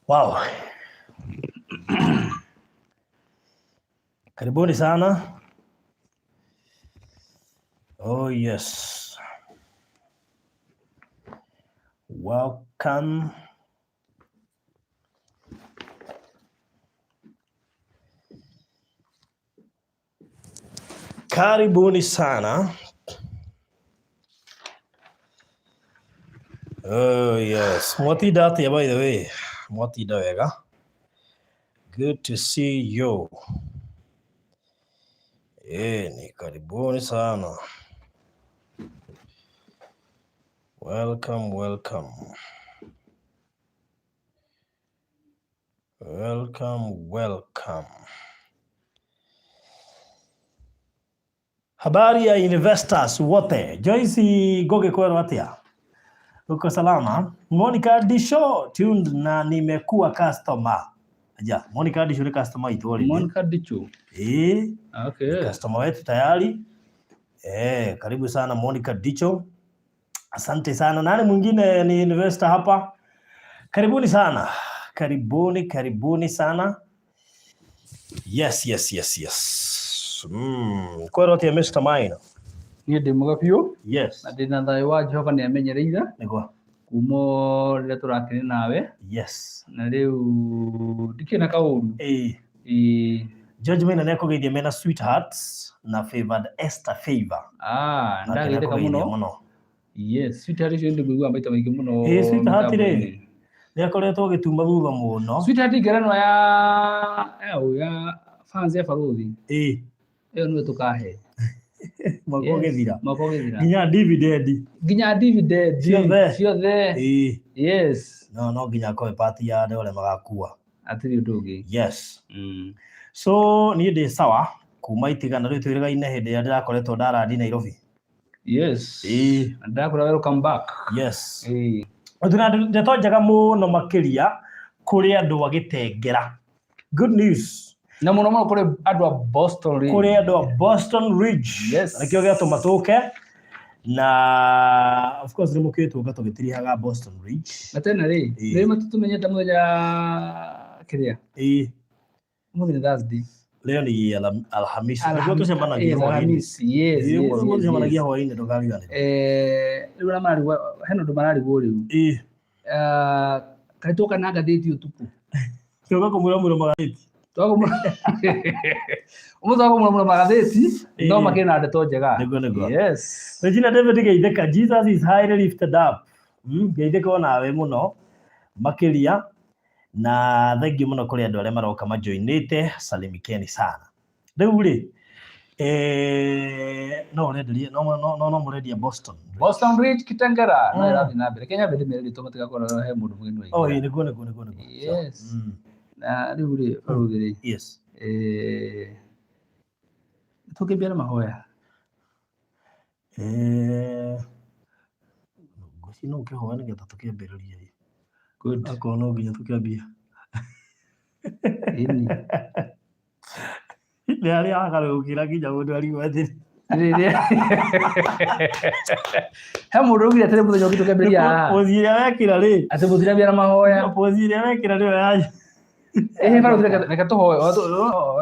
Wow. Karibuni sana. Oh yes. Welcome. Karibuni sana. Oh yes. Mwatinda atia by the way? Mwatinda wega. Good to see you. Ni karibuni sana. Welcome, welcome. Welcome, welcome. Habari ya investors wote. Joyce Goge kwero atia? Uko salama? Monica Disho tuned na nimekuwa customer. Aja, Monica Disho ni customer itu already. Monica Dicho. Okay. Customer wetu tayari. Karibu sana Monica Dicho. Asante sana. Nani mwingine ni investor hapa? Karibuni sana. Karibuni, karibuni sana. Yes, yes, yes, yes. Kwero atia Mr. Maina? Niĩ ndĩ mwega biũ. Yes. Na ndĩ na thayũ wa Jehova nĩ amenyereire. Nĩguo. Kuma rĩrĩa tũrakĩrĩ nawe. Yes. Na rĩu ndikĩrĩ na kaũru. George Maina nĩakũgeithia mena sweethearts na favored Esther Favor. Nake Ndageithĩka nĩakũgeithia mũno. mũno. Yes, sweetheart icio ndĩmũiguaga maita maingĩ mũno Sweetheart rĩ, mĩtambo-inĩ. nĩakoretwo agĩtuma thutha mũno. Sweetheart ngerenwa ya fans ya Barũthi. Ĩyo nĩyo tũkahe. Mwaka Yes, ũgĩthira. mwaka ũgĩthira. Nginya dividend. Nginya dividend. Ciothe. Ciothe. Yes. No, no nginya akorwo part ya andũ arĩa magakua. Hatirĩ ũndũ ũngĩ. Yes. So niĩ ndĩ sawa kuma itigana rĩu twĩrĩgaine hĩndĩ ĩrĩa ndĩrakoretwo ndarandi Nairobi. Yes. Ndakũra welcome back. Yes. Tũna ndeto njega mũno makĩria kũrĩ andũ a Gĩtengera. Good news. Na mũno mũno kũrĩ andũ a Boston Ridge. Kũrĩ andũ a Boston Ridge. Yes. Na nĩkĩo gĩatũma tũke. Na of course nĩ mũkĩũĩ tũka tũgĩtirihaga Boston Ridge. Na tena rĩ, nĩ matũtũmenyete mũthenya kĩrĩa? Mũthenya Thursday. Leo ni Alhamisi. Nĩguo tũcemanagia hwaĩ-inĩ. Alhamisi, yes, Nĩguo yes, yes, tũcemanagia yes. hwaĩ-inĩ ndũkariganĩrwo. Rĩu arĩa mararigwo, hena ũndũ mararigwo rĩu. Kaĩ twoka na ngathĩti ũtukũ? Twoka kũmũramũra magathĩti. Twoka Ũmũthĩ twoka kũmũramũra magathĩti, no makĩrĩ na ndeto njega. Nĩguo, nĩguo. Yes. Regina David Geithĩka, Jesus is highly lifted up. Geithĩka onawe mũno makĩria. Na thengiũ mũno kũrĩ andũ arĩa maroka majoinĩte, salimikeni sana. Rĩu rĩ, no ũrenderie, no, no, no, no mũrendia Boston. Boston Ridge Kitengera, no ĩrathiĩ na mbere. Kenya mbere ndĩmere rĩtwa matigakorwo he mũndũ mũgeni waingĩra. Oh, ĩĩ, nĩguo, nĩguo, nĩguo, nĩguo. Yes. Na rĩu rĩ, Barũthi rĩ. Yes. Tũkĩambia na mahoya. Ngwĩciria no ũkĩhoe nĩgetha tũkĩambĩrĩrie ĩ. Good. Akorwo no nginya tũkĩambia. Ĩni. Nĩ harĩa hagarũrũkĩra nginya mũndũ arigwo atĩrĩ. Rĩrĩa. He mũndũ augire atĩrĩ mũthenya ũngĩ tũkĩambĩrĩria haha. Pozi ĩrĩa wekĩra rĩ. Atĩ mũtirambia na mahoya. Pozi ĩrĩa wekĩra nĩyo ya. Barũthi, reke tũhoe,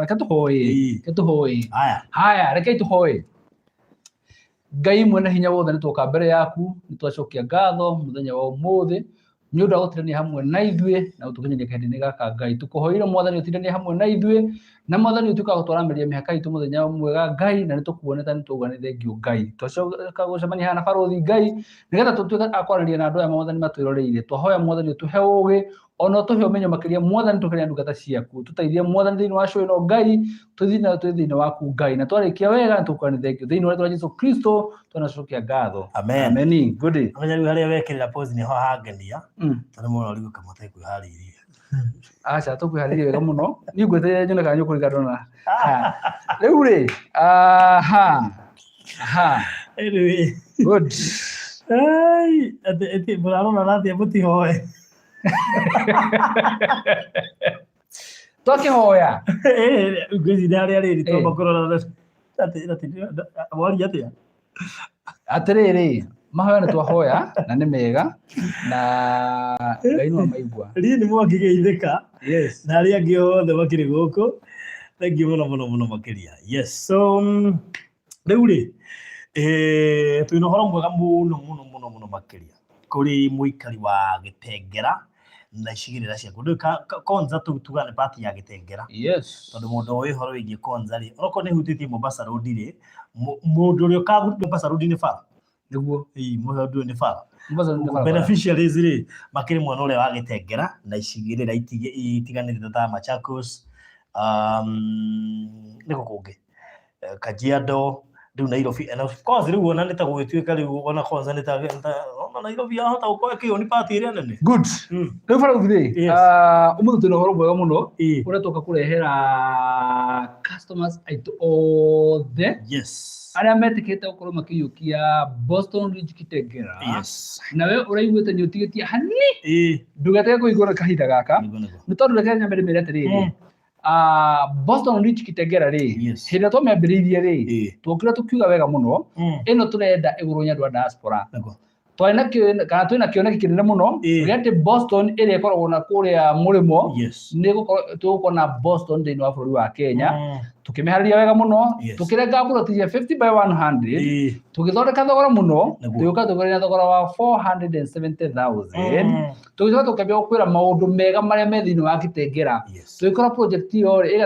reke tũhoe, reke tũhoe. Haya. Haya, rekei tũhoe. Ngai mwene hinya wothe, nĩtwoka mbere yaku, nĩtwacokia ngatho mũthenya wa ũmũthĩ nĩ ũndũ wa gũtirania hamwe na ithuĩ na gũtũkinyĩria kahinda-inĩ gaka. Ngai, tũkũhoire Mwathani ũtiranie hamwe na ithuĩ, na Mwathani ũtuĩke wa gũtwaramĩria mĩhaka itũ mũthenya mwega Ngai, na nĩtũkuonete nĩtwauga nĩ thengio Ngai. Twacoka gũcemania haha na barũthi Ngai nĩgetha tũtuĩke a kwaranĩria na andũ aya Mwathani matwĩroreire. Twahoya Mwathani ũtũhe ũũgĩ, ona ũtũhe ũmenyo makĩria Mwathani, tũkĩrĩa ndungata ciaku. Tũteithie Mwathani thĩinĩ wa cũĩ ĩno Ngai, tũthiĩ nayo twĩ thĩinĩ waku Ngai, na twarĩkia wega nĩtũkuona nĩ thengio. Thĩinĩ wa rĩtwa rĩa Jesũ Kristo twanacokia ngatho. Amen. Amen. Good. Amenya rĩu harĩa wekĩrĩra pause nĩho hangenia. Tondũ mũno rĩu kamũtĩ kwĩharĩirie. Aca, tũkwĩharĩirie wega mũno. Niĩ ngwetereire nyone kana nĩũkũrika ndona. Ha. Rĩu rĩ, aha. Aha. Anyway. Good. Ai, atĩ, atĩ, mũrarora na atĩa mũtihoe? Twakĩhoya. Ngwĩciria harĩa rĩrĩ twamba kũrora atĩ, atĩ, waria atĩa? Atĩrĩrĩ, Mahoya nĩ twahoya na nĩ mega na Ngai no amaigua. Niĩ nĩ mwakĩgeithĩka. Yes. Na arĩa angĩ othe makĩrĩ gũkũ, thengiũ mũno mũno mũno makĩria. Yes, so rĩu rĩ, twĩna ũhoro mwega mũno mũno mũno mũno makĩria kũrĩ mũikari wa Gĩtengera na icigĩrĩra ciakuo. Ndũĩ Konza tugaga nĩ part ya Gĩtengera. Yes. Tondũ mũndũ ũĩ ũhoro wĩgiĩ Konza rĩ, onokorwo nĩ ĩhutĩtie Mombasa Road rĩ, mũndũ ũrĩa ũkagũrire Mombasa Road nĩ bara. Nĩguo. Ĩĩ, mũndũ ũyũ nĩ bara. Mombasa Road nĩ barabara. Beneficiaries rĩ, makĩrĩ mwena ũrĩa wa Gĩtengera na icigĩrĩra itiganĩte ta Machakos, nĩkũ kũngĩ? Kajiado, rĩu Nairobi, and of course rĩu ona nĩ ta gũgĩtuĩka rĩu ona kwanza nĩ ta ona Nairobi yahota gũkorwo ĩkĩywo nĩ party ĩrĩa nene. Good. Rĩu barũthi rĩ, Yes. ũmũthĩ twĩna ũhoro mwega mũno ũrĩa twoka kũrehera customers aitũ othe arĩa metĩkĩte gũkorwo makĩiyũkia Boston Ridge Kitengela. Nawe ũraiguĩte nĩ ũtigĩtie hani, ndũgetĩke kũigua kahinda gaka. Nĩguo, nĩguo. Nĩ tondũ reke nyambe ndĩmĩre atĩrĩrĩ, Boston Ridge Kitengela rĩ, hĩndĩ ĩrĩa twamĩambĩrĩirie rĩ, twokire tũkiuga wega mũno, ĩno tũrenda ĩgũrwo nĩ andũ a diaspora. Nĩguo. Twarĩ na kana twĩna kĩoneki kĩnene mũno gĩa atĩ Boston ĩrĩa ĩkoragwo na kũrĩa mũrĩmo, nĩ tũgũkorwo na Boston thĩinĩ wa bũrũri wa Kenya. Tũkĩmĩharĩria wega mũno, tũkĩrenga mburoti cia 50 by 100, tũgĩthondeka thogora mũno, tũgĩũka tũkĩrĩa thogora wa 470,000. Tũgĩcoka tũkĩambia gũkwĩra maũndũ mega marĩa me thĩinĩ wa Kitengela. Tũgĩkora project ĩyo rĩ, ĩ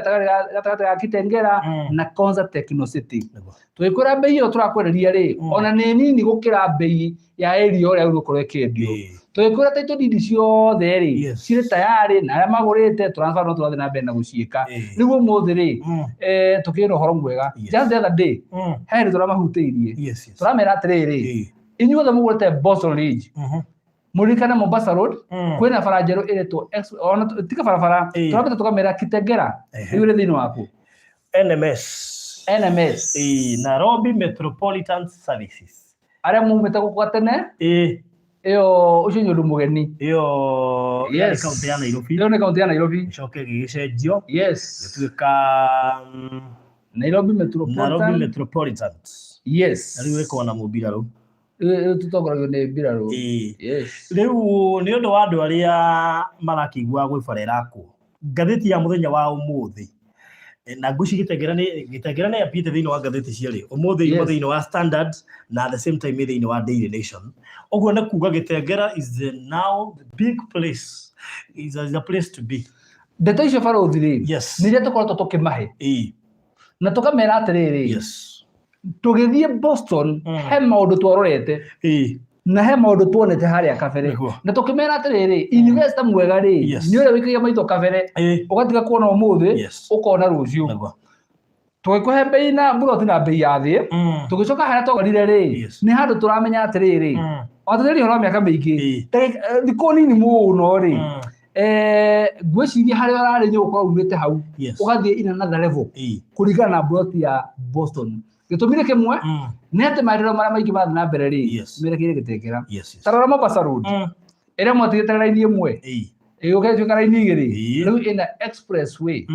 gatagatĩ ga Kitengela na Konza Techno City. Tũgĩkwĩra mbei ĩyo tũrakwenderia rĩ, ona nĩ nini gũkĩra mbei ya area ũrĩa ũgũkorwo ĩkĩendio. Tũgĩkwĩra title deed ciothe rĩ, cirĩ tayarĩ na arĩa magũrĩte transfer no tũrathiĩ na mbere na gũciĩka. Rĩu ũmũthĩ rĩ, tũkĩrĩ na ũhoro mwega. Just the other day, he hĩndĩ tũramahutĩirie. Tũramera atĩrĩrĩ, inyuothe mũgũrĩte Boston Ridge, mũririkane Mombasa Road, kwĩna bara njerũ ĩretwo ona tiga barabara, tũrambĩte tũkamera Kitengela, rĩu ĩrĩ thĩinĩ waku. NMS. NMS. Nairobi Metropolitan Services. Arĩa mumĩte gũkũ gatene, ĩyo ũcio nĩ ũndũ mũgeni. Ĩyo yarĩ kaunti ya Nairobi. Ĩyo nĩ kaunti ya Nairobi. Ĩcoke ĩgĩgĩcenjio. Ĩgĩtuĩka, Nairobi Metropolitan. Nairobi Metropolitan. Na rĩu ĩkoragwo na mũmbirarũ. Rĩu tũtongoragio nĩ mbirarũ. Rĩu nĩ ũndũ wa andũ arĩa marakĩigua gwĩ bara ĩrakwo, ngathĩti ya mũthenya wa ũmũthĩ, na ngwĩciria Gĩtengera nĩ, Gĩtengera nĩ yambĩte thĩinĩ wa ngathĩti cierĩ, ũmũthĩ yuma thĩinĩ wa Standard na at the same time ĩ thĩinĩ wa Daily Nation. Ũguo nĩ kuga Gĩtengera is the now the big place, is a place to be. Ndeto icio barũthi rĩ, nĩ iria tũkoretwo tũkĩmahe. Na tũkamera atĩrĩrĩ, tũgĩthiĩ Boston, he maũndũ twarorete. Na he maũndũ tuonete harĩa kabere. Na tũkĩmera atĩrĩrĩ, investor mwega rĩ, nĩ ũrĩa wĩikagia maitho kabere, ũgatiga kuona ũmũthĩ, ũkona rũciũ. Tũgĩkũhe mbei na mburoti na mbei ya thĩ, tũgĩcoka harĩa twagũrire rĩ, nĩ handũ tũramenya atĩrĩrĩ, o tũthĩrĩ ũhoro wa mĩaka mĩingĩ, thikũ nini mũno rĩ, ngwĩciria harĩa ũrarĩ nĩ ũgũkorwo umĩte hau, ũgathiĩ in another level, kũringana na mburoti ya Boston. Gĩtũmi nĩ kĩmwe, nĩ atĩ maendeleo marĩa maingĩ marathiĩ na mbere rĩ, merekeire Gĩtengera. Ta rora Mombasa Road, ĩrĩa mwatigĩte raini ĩmwe, ĩgĩũka ĩtuĩka raini igĩrĩ, rĩu ĩna expressway.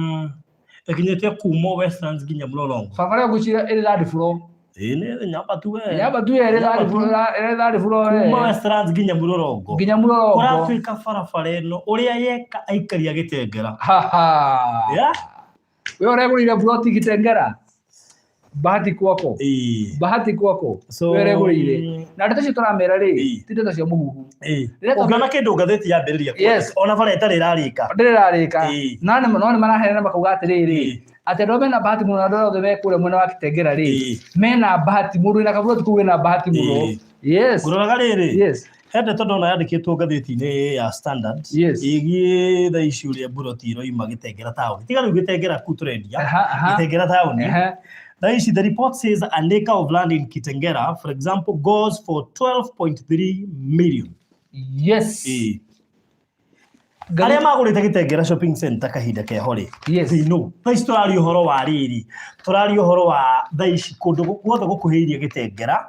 Ĩkinyĩte kuma Westlands nginya Mlolongo. Barabara ĩyo ngwĩciria ĩrĩ third floor. Ĩĩ, nĩ nyamba tu we. Nyamba tu ĩrĩ third floor, ĩrĩ third floor we. Kuma Westlands nginya Mlolongo. Nginya Mlolongo. Kũratuĩka barabara ĩno ũrĩa yeka aikari a Gĩtengera. Ha, ha. We ũregũrĩire ploti Gĩtengera? Bahati kwako. Bahati kwako. We ũregũrĩire. Na ndeto icio tũramera rĩ, ti ndeto cia mũhuhu. Rĩrĩa twa- Ũngĩona kĩndũ ngathĩti yambĩrĩria kwandĩka, ona bara ĩtarĩ ĩrarĩka. Ndĩrĩ ĩrarĩka. No nĩ maraheana makauga atĩrĩrĩ, atĩ andũ arĩa mena bahati mũno na andũ arĩa othe me kũrĩa mwena wa Kitengela rĩ, mena bahati, mũndũ wĩna kaburoti kũu ena bahati mũno. Ngũroraga rĩrĩ, he ndeto ndona yandĩkĩtwo ngathĩti-inĩ ya Standard, ĩgiĩ thaa ici ũrĩa mburoti iroima Gĩtengera taũni. Tiga rĩu Gĩtengera kũu tũrendia, Gĩtengera taũni. Thaa ici the report says an acre of land in Kitengera, for example, goes for 12.3 million. Arĩa magũrĩte Gĩtengera shopping center kahinda keho rĩ, they know. Thaa ici tũraria ũhoro wa rĩrĩ, tũraria ũhoro wa thaa ici kũndũ guothe gũkuhĩrĩirie Gĩtengera.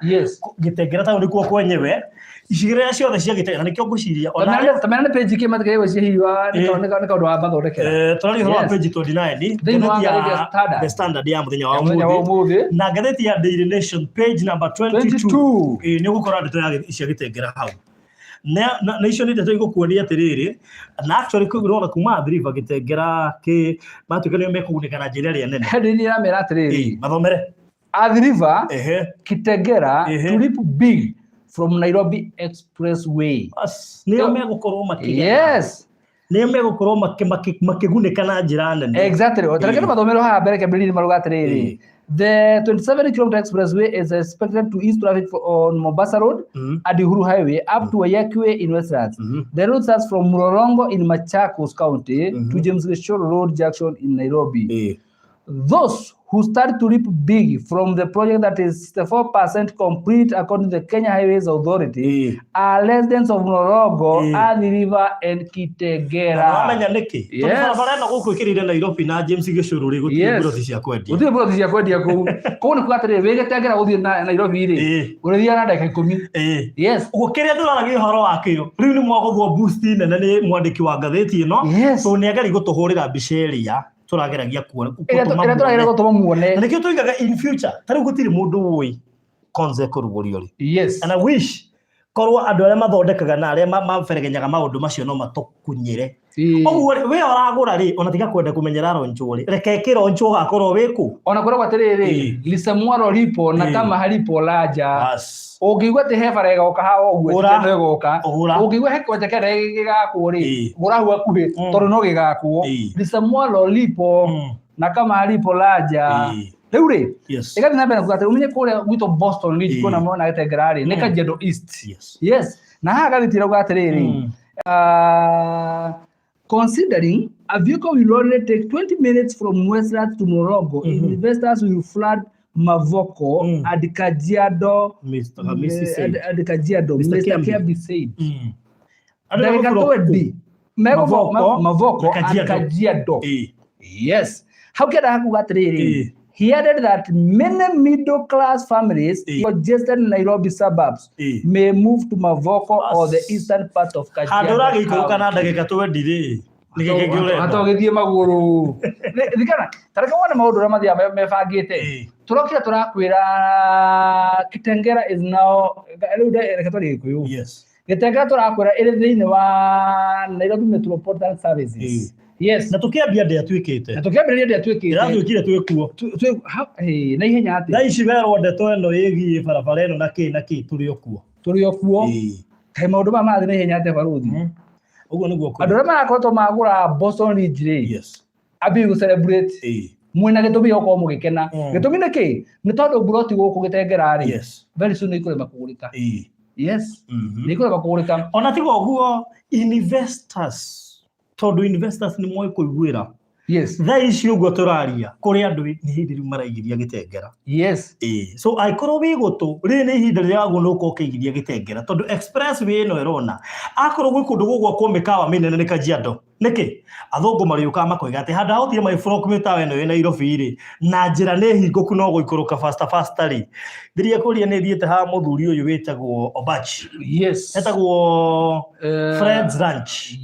Gĩtengera taũni kuo kwenyewe, icigĩrĩra ciothe cia Gĩtengera, nĩkĩo ngwĩciria ona arĩa Tamena nĩ page kĩ matikĩrĩ gwĩciria hihi wa nĩ kaũndũ wa mathondekera. Tũraria ũhoro wa page 29 Thĩinĩ wa ngathĩti ya ngathĩti ya Standard. The Standard ya mũthenya wa Ya mũthenya wa ũmũthĩ ũmũthĩ. na ngathĩti ya Daily Nation page number 22. 22. Ĩĩ, nĩ ũgũkora ndeto ya cia Gĩtengera hau. Na icio nĩ ndeto igũkuonia atĩrĩrĩ, na actually kũu ũrona kuma Athi River Gĩtengera kĩ matuĩka nĩo mekũgunĩka na njĩra ĩrĩa nene. Headline iramera atĩrĩrĩ, Ĩĩ, mathomere. Athi River Kitengera to reap big from Nairobi Expressway. Bas, nĩo megũkorwo makĩgetha. Nĩo megũkorwo makĩgunĩka na njĩra nene. Exactly. Tareke mathomero haha mbere kĩambĩrĩria marauga atĩrĩrĩ, The 27 kilometer expressway is expected to ease traffic on Mombasa Road and Uhuru Highway up to Waiyaki Way in Westlands. The road starts from Mlolongo in Machakos County to James Gichuru Road Junction in Nairobi. Those who start to reap big from the project that is 64% complete according to the Kenya Highways Authority are residents of Mlolongo, Athi River and Kitengela. Na wamenya nĩkĩ? Tondũ barabara ĩno gũkũ ĩkĩrĩire Nairobi na James Gichuru rĩ, gũtirĩ mburoti cia kwendia. Gũtirĩ mburoti cia kwendia kũu. Kũu nĩ kuga atĩrĩrĩ, wĩ Gĩtengera gũthiĩ na Nairobi rĩ, ũrĩthiaga na ndagĩka 10. Ũguo kĩrĩa tũraragia ũhoro wakĩo, rĩu nĩ mwagũthwo boost nene nĩ mwandĩki wa ngathĩti ĩno. So nĩ ageria gũtũhũrĩra mbica ĩrĩa tũrageragia kuona, Ĩrĩa gũtũma ĩrĩa tũrageragia muone. gũtũma muone. Na nĩkĩo tuigaga in future, ta rĩu gũtirĩ mũndũ ũĩ Konza ĩkũrugũrio rĩ. And I wish korwo andũ arĩa mathondekaga na arĩa maberegenyaga maũndũ macio no matũkunyĩre. Ũguo rĩ, we ũragũra rĩ, ona tiga kwenda kũmenyera ronchwo rĩ, reke ĩkĩronchwo ũgakorwo wĩ kũ? Ona kwĩragwo atĩrĩrĩ, lisemwaro lipo na kama halipo laja. Bas. Ũngĩigua atĩ he bara ĩgoka haha ũguo, Gũra. ĩtikĩenda ĩgoka. Gũra. Ũngĩigua he kĩwanja kĩenda gĩgakwo rĩ, gũra hau hakuhĩ, tondũ no gĩgakwo. Lisemwaro lipo na kama halipo laja. Rĩu rĩ, ĩgathiĩ na mbere na kuga atĩ ũmenye kũrĩa gwitũ Boston Ridge, kwĩna mwena Gĩtengera rĩ, nĩ Kajiado East. Yes. Na haha ngathĩti ĩrauga atĩrĩrĩ, considering a vehicle will only take 20 minutes from Westlands to Mlolongo, investors will flood Mavoko and Kajiado, Mr. Hamisi said. and Kajiado, Mr. Mr. Kiambi. Kiambi said. Andũ Ndagĩka megũblock 20. Megũblock Mavoko Mavoko na and Kajiado. Kajiado. Yes. Hau kĩenda hakuga atĩrĩrĩ, he added that many middle class families congested Nairobi suburbs may move to Mavoko or the eastern part of Handũ Kajiado ũragĩikũrũka na County. ndagĩka 20 rĩ, nĩ gĩkĩ kĩngĩ ũrenda. Hata ũgĩthiĩ magũrũ. Ririkana, ta reke wone maũndũ ũrĩa mathiaga mebangĩte. Tũrokire tũrakwĩra Kitengela is now, rĩu reke twarie Gĩkũyũ. Gĩtengera tũrakwĩra ĩrĩ thĩinĩ wa Nairobi Metropolitan Services. Na tũkĩambia ndĩatuĩkĩte. Na tũkĩambĩrĩria ndĩatuĩkĩte. Ĩratuĩkire twĩ kuo. Na ihenya atĩa? Thaa ici werwo ndeto ĩno ĩgiĩ barabara ĩno na kĩ na kĩ tũrĩ o kuo. Tũrĩ o kuo. Kaĩ maũndũ maya marathiĩ na ihenya atĩa barũthi? Ũguo nĩguo kũrĩ. Andũ arĩa marakoretwo magũra Boston Ridge rĩ, ambia gũ celebrate. Mwĩna gĩtũmi gĩa gũkorwo mũgĩkena. Gĩtũmi nĩ kĩ? Nĩ tondũ mburoti gũkũ Gĩtengera rĩ, very soon nĩ ikũrema kũgũrĩka. Nĩ ikũrema kũgũrĩka. Ona tiga ũguo, investors, tondũ investors nĩ moĩ kũiguĩra. Thaa ici ũguo tũraria, kũrĩ andũ nĩ hĩndĩ rĩu maraigithia Gĩtengera. So angĩkorwo wĩ gũtũ, rĩrĩ nĩ ihinda rĩrĩa wagũrĩirwo nĩ gũkorwo ũkĩigithia Gĩtengera, tondũ expressway ĩno ĩrona, akorwo gwĩ kũndũ gũgwakwo mĩkawa mĩnene nĩ Kajiado. Nĩkĩ? Athũngũ marĩũkaga makoiga atĩ handũ ha gũthiĩ maiblock mĩtawa ĩno ĩ Nairobi rĩ, na njĩra nĩ hingũku no gũikũrũka faster faster rĩ. Ndiria kũria nĩ thiĩte ha mũthuri ũyũ wĩtagwo Obachi. Etagwo Fred's Ranch.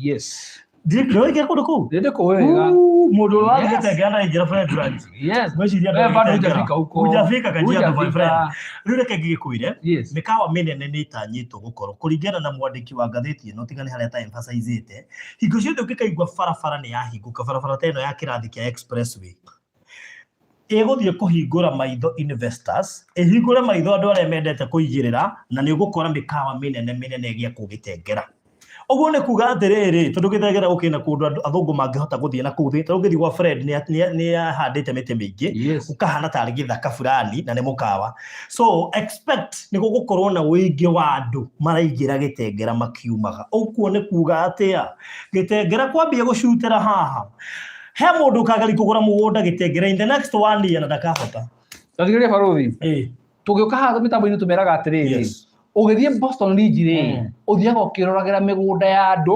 Ndĩroigire kũndũ kũu? Nĩ ndĩkũĩ wega. Ooh, mũndũ ũrĩa wathiĩ Gĩtengera na aingĩra Fred's Ranch. Ngwĩciria Wewe ndũrĩ bado Gĩtengera. hujafika huko. Hujafika Kajiado, my Hujafika. friend. Rĩu reke ngĩgĩkwĩre, mĩkawa mĩnene nĩ ĩtanyĩtwo gũkorwo kũringana na mwandĩki wa ngathĩti ĩno, tiga nĩ harĩa ta emphasizĩte, hingo ciothe ũngĩkaigua barabara nĩ yahingũka, barabara ta ĩno ya kĩrathi kĩa expressway, ĩgũthiĩ kũhingũra maitho investors, ĩhingũre maitho andũ arĩa mendete kũigĩrĩra, na nĩ ũgũkora mĩkawa mĩnene mĩnene ĩgĩakwo Gĩtengera. Ũguo nĩ kuga atĩrĩrĩ, tondũ Gĩtengera gũkĩrĩ na kũndũ andũ athũngũ mangĩhota gũthiĩ na kũu thĩ, tondũ ũngĩthiĩ gwa Fred nĩ ahandĩte mĩtĩ mĩingĩ, ũkahana tarĩ gĩthaka fulani na nĩ mũkawa. So expect nĩ gũgũkorwo na ũingĩ wa andũ maraingĩra Gĩtengera makiumaga. Ũguo nĩ kuga atĩa? Gĩtengera kwambia gũcutĩra haha. He mũndũ ũkageria kũgũra mũgũnda Gĩtengera in the next 1 year na ndakahota. Tathikĩrĩria barũthi. Tũgĩũka haha mĩtambo-inĩ tũmeraga atĩrĩrĩ, Ũgĩthiĩ Boston Ridge rĩ, ũthiaga ũkĩroragĩra mĩgũnda ya andũ,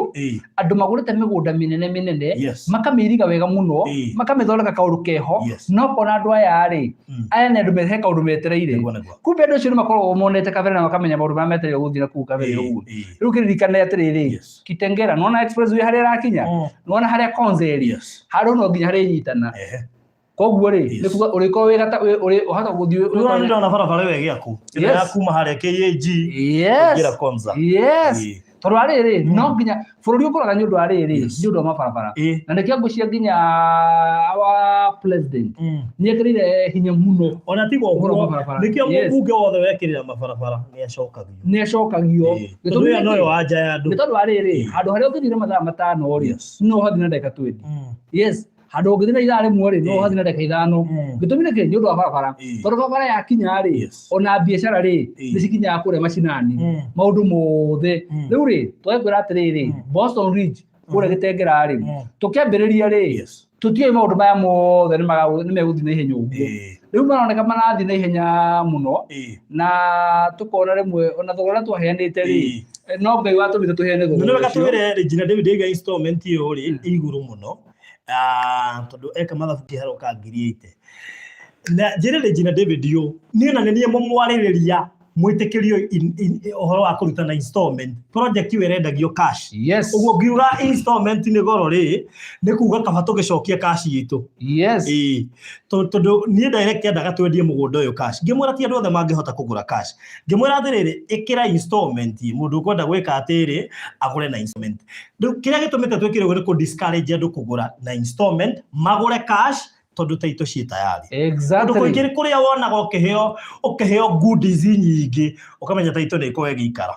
andũ magũrĩte mĩgũnda mĩnene mĩnene, makamĩiriga wega mũno, makamĩthondeka kaũndũ keho, no ũkona andũ aya rĩ, aya nĩ andũ he kaũndũ metereire. Nĩguo nĩguo. Kumbe andũ acio nĩ makoragwo monete kabere na makamenya maũndũ marĩa metereire gũthiĩ na kũu kabere ũguo. Rĩu kĩririkane atĩrĩrĩ, Kitengela, nĩwona expressway harĩa ĩrakinya? Nĩwona harĩa Konza ĩrĩ? Handũ no nginya harĩnyitana. Koguo rĩ, nĩ kuga ũrĩkorwo wĩ gata ũrĩ ũhota gũthiĩ Rĩu ona nĩndĩrona barabara ĩyo ĩgĩakwo. Ĩno ya kuma harĩa KAG kũingĩra Konza. Tondũ wa rĩrĩ, no nginya bũrũri ũkũraga nĩ ũndũ wa rĩrĩ, nĩ ũndũ wa mabarabara. Na nĩkĩo ngwĩciria nginya our president nĩ ekĩrĩire hinya mũno Ona tiga ũhoro wa ũguo, mabarabara. nĩkĩo mũmbunge wothe wekĩrĩra mabarabara nĩ acokagio. Nĩ acokagio. Tondũ Gĩtũmi ĩyo nĩ noyo kĩ? anja ya andũ. Nĩ tondũ wa rĩrĩ, handũ harĩa ũngĩthiĩ na mathaa 5 rĩ, no ũhathiĩ na ndagĩka 20. Yes, handũ ũngĩthiĩ na ithaa rĩmwe rĩ, no ũhathiĩ na ndagĩka 5. Gĩtũmi nĩ kĩ? Nĩ ũndũ wa barabara. Tondũ barabara yakinya rĩ, ona biacara rĩ, nĩ cikinyaga kũrĩa macinani, maũndũ mothe. Rĩu rĩ, twakwĩra atĩrĩrĩ, Boston Ridge kũrĩa Gĩtengera rĩ, tũkĩambĩrĩria rĩ, tũtiũĩ maũndũ maya mothe nĩ megũthiĩ na ihenya ũguo. Rĩu maroneka marathiĩ na ihenya mũno, na tũkona rĩmwe ona thogora ũrĩa twaheanĩte rĩ, no Ngai watũmire tũheane Na thogora nĩ wega ũcio. twĩre Regina David aiga installment ĩyo rĩ ĩ igũrũ mũno. Tondũ eka mathabu kĩharo ka 80,000. Na njĩre Regina David ũũ, niĩ na nĩ niĩ mũmwarĩrĩria mwĩtĩkĩrio ũhoro wa kũruta na installment. Project ĩyo ĩrendagio cash. Ũguo ngiuga installment nĩ goro rĩ, nĩ kuga kaba tũgĩcokie cash itũ. Tondũ niĩ direct endaga twendie mũgũnda ũyũ cash. Ngĩmwĩra ti andũ othe mangĩhota kũgũra cash. Ngĩmwĩra atĩrĩrĩ, ĩkĩra installment, mũndũ ũkwenda gwĩka atĩrĩ, agũre na installment. Rĩu kĩrĩa gĩtũmĩte twĩkĩre ũguo nĩ kũ discourage andũ kũgũra na installment, magũre cash tondũ taito ciĩ tayari. Tondũ kũingĩ kũrĩa wonaga ũkĩheo goodies nyingĩ, ũkamenya taito nĩ ĩkorwo ĩgĩikara.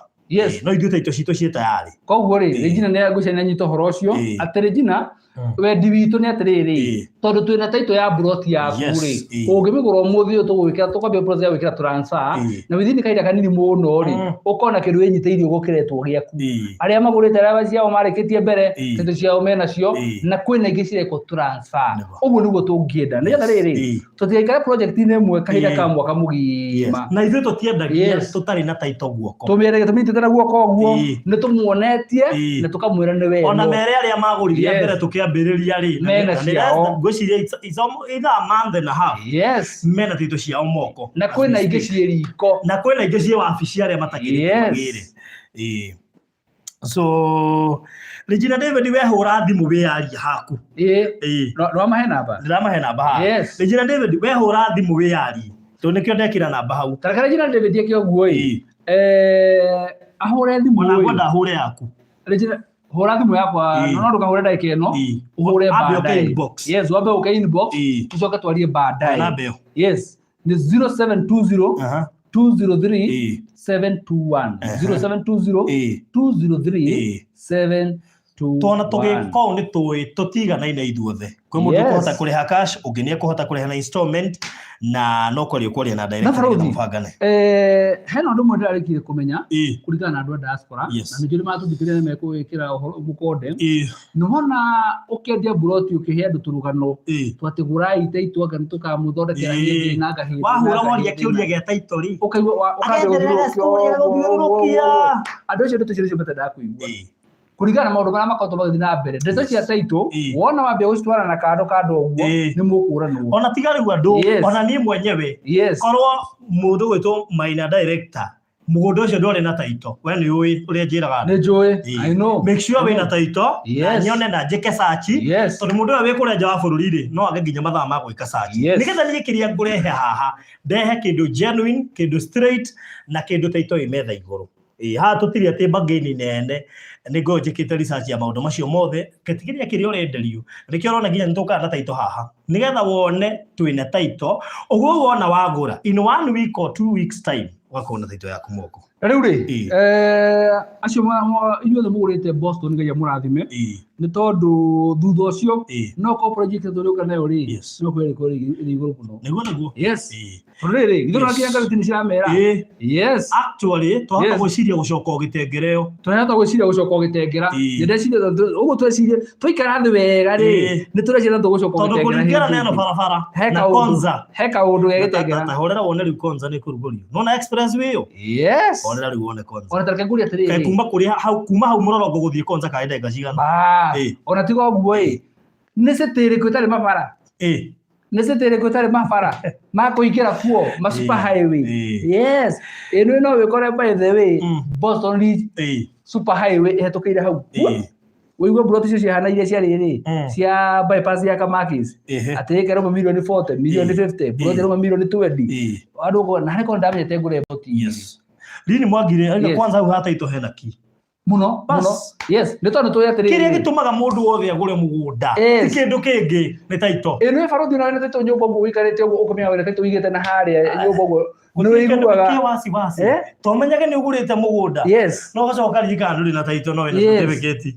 No ithuĩ taito citũ ciĩ tayari. Koguo rĩ, Regina nĩ ngwĩciria nĩ anyita ũhoro ũcio, atĩ Regina, wendi witũ nĩ atĩrĩrĩ, tondũ twĩna taito ya mburoti yaku rĩ, ũngĩmĩgũra ũmũthĩ ũyũ tũgwĩkĩra, tũkwambia process ya gwĩkĩra transfer, na within kahinda kanini mũno rĩ, ũkona kĩndũ wĩnyitĩrĩire ũguo kĩretwo gĩaku. Arĩa magũrĩte arĩa ciao marĩkĩtie mbere, taito ciao menacio, na kwĩna ingĩ cirekwo transfer. Ũguo nĩguo tũngĩenda. Nĩgetha rĩrĩ, tũtigaikare project-inĩ ĩmwe kahinda ka mwaka mũgima. Na ithuĩ tũtiendagia tũtarĩ na taito guoko. Tũmĩendagia tũmĩnyitĩte na guoko ũguo, nĩ tũmuonetie na tũkamwĩra nĩ wendo. Ona mere arĩa magũrire mbere tũkĩambĩrĩria rĩ, mena ciao. Ngwĩciria it's almost either a month and a half. Mena taito ciao moko. Na kwĩna ingĩ ciĩ riko. Na kwĩna ingĩ ciĩ wabici arĩa matakĩrĩte magĩre. So Regina David wehũra thimũ wĩyarie haku. Nĩwamahe namba? Ndĩramahe namba haha. Regina David wehũra thimũ wĩyarie. Tondũ nĩkĩo ndekĩra namba hau. Ta reke Regina David eke ũguo ĩ. Ahũre thimũ Ona ngwenda ahũre yaku. Regina, hũra thimũ yakwa, no ndũkahũre ndagĩka ĩno, ũhũre Ambe ũke baadaye. inbox. Yes, wambe ũke inbox, tũcoke twarie baadaye. Namba ĩyo. Yes, nĩ 0720 203 721. 0720 203 721. Twana tũgĩka ũũ nĩ tũĩ tũtiganaine ithuothe. Kwĩ mũndũ ũkũhota kũrĩha cash, ũngĩ nĩ ekũhota kũrĩha na installment, na no kwaria ũkwaria na direct Na nĩgetha Barũthi, mũbangane. Hena ũndũ ũmwe ndĩrarĩkire kũmenya kũringana na andũ a diaspora, na ningĩ nĩ matũthikĩrĩria nĩ mekũwĩkĩra ũhoro mũkonde. Nĩwona ũkĩendia mburoti ũkĩhe andũ tũrũgano twatĩ gũrai taito anga nĩ tũkamũthondekera hĩndĩ na anga hĩndĩ na Wahũra anga woria hĩndĩ kĩũria na. gĩa taito rĩ, Ũkaigua ũkambia Agenderera gũthiũrũrũkia story, agũthiũrũrũkia. Andũ acio ndeto icio nĩcio matendaga kũigua. Kũringana na maũndũ marĩa makoretwo magĩthiĩ na mbere, ndeto cia taito, wona wambia gũcitwara na kando kando ũguo, nĩ mũkũranwo. Ona tiga rĩu andũ, ona niĩ mwenyewe, korwo mũndũ gwĩtwo Maina director, mũgũnda ũcio ndwarĩ na taito, we nĩ ũĩ ũrĩa njĩraga andũ. Nĩ njũĩ. I know. Make sure wĩna taito, na nyone na njĩke search, tondũ mũndũ ũrĩa wĩ kũrĩa nja wa bũrũri rĩ, no age nginya mathaa ma gwĩka search. Nĩgetha niĩ kĩrĩa ngũrehe haha, ndehe kĩndũ genuine, kĩndũ straight, na kĩndũ taito ĩ metha igũrũ. Haha tũtirĩ atĩ mbangĩni nene, nĩ ngoragwo njĩkĩte research ya maũndũ macio mothe, gĩtigĩrĩra kĩrĩa ũrenderio, nĩkĩo ũrona nginya nĩ tũkaga na taito haha, nĩgetha wone twĩna taito, ũguo wona wagũra, in 1 week or 2 weeks time, ũgakorwo na taito yaku moko. Na rĩu rĩ, acio inyuothe mũgũrĩte Boston Ngai amũrathime, nĩ tondũ thutha ũcio, no korwo project ĩrĩa tũrĩũka nayo rĩ, no korwo ĩrĩ igũrũ mũno. Nĩguo nĩguo. Tondũ rĩrĩ, githĩ Yes. yes. ngathĩti nĩ ciramera. Ĩĩ. Yes. Actually twahota Yes. gwĩciria gũcoka o gĩtengere ĩyo. Tũrahota gwĩciria gũcoka ũgĩtengera. Ĩĩ. Ndĩreciria ũguo twecirie twaikara thĩ wega rĩ, Ĩĩ. nĩ tũreciria tũgũcoka Tondũ ũgĩtengera kũringana na hĩndĩ ĩno ĩngĩ. barabara He na kaũndũ. Konza. He kaũndũ gegĩtengera. Ta horera wone rĩu Konza nĩ kũrugũrio. Nona expressway ĩyo? Yes. Horera rĩu wone Konza. Ona tareke ngũrie Kaĩ atĩrĩrĩ. kuma kũrĩa hau kuma hau mũrorongo gũthiĩ Konza kaĩ ndagĩka cigana? Bas. Ĩĩ. Ona tiga ũguo ĩ. Nĩ city ĩrĩkũ ĩtarĩ mabara? Ĩĩ. Nĩ city ĩrĩkũ ĩtarĩ mabara ma kũingĩra kuo ma super Ĩĩ. highway? Ĩĩ. Yes. Ĩno no wĩkore by the way Boston Ridge Ĩĩ. super highway ĩhetũkĩire hau. Ĩĩ. Wĩigue mburoti icio cihana iria cia rĩrĩ cia bypass ya Kamakis. Ehe. Atĩ ĩka ĩrauma mirioni 40, mirioni Ĩĩ. 50, mburoti Ĩĩ. ĩrauma mirioni 20. Ĩĩ. Andũ ũkona na harĩ korwo ndamenyete ngũre mburoti. Yes. Lini Mwangire arauga Yes. kwanza hau hataitwo hena ki. Mũno, Bas. mũno. Yes, nĩ tondũ tũĩ atĩrĩrĩ. Kĩrĩa gĩtũmaga mũndũ wothe agũre mũgũnda Yes. ti kĩndũ kĩngĩ nĩ taito. Ĩ nĩ barũthi ona wĩna taitũ nyũmba ũguo ũikarĩte ũguo ũkamenya wĩna taitũ ũigĩte na harĩa nyũmba ũguo nĩ Gũtirĩ kĩndũ ũiguaga. kĩ wasiwasi. Eh? Tomenyage nĩ ũgũrĩte mũgũnda. Yes. No ũgacoka ũkaririkana ndũrĩ na taito no wĩna Yes. certificate.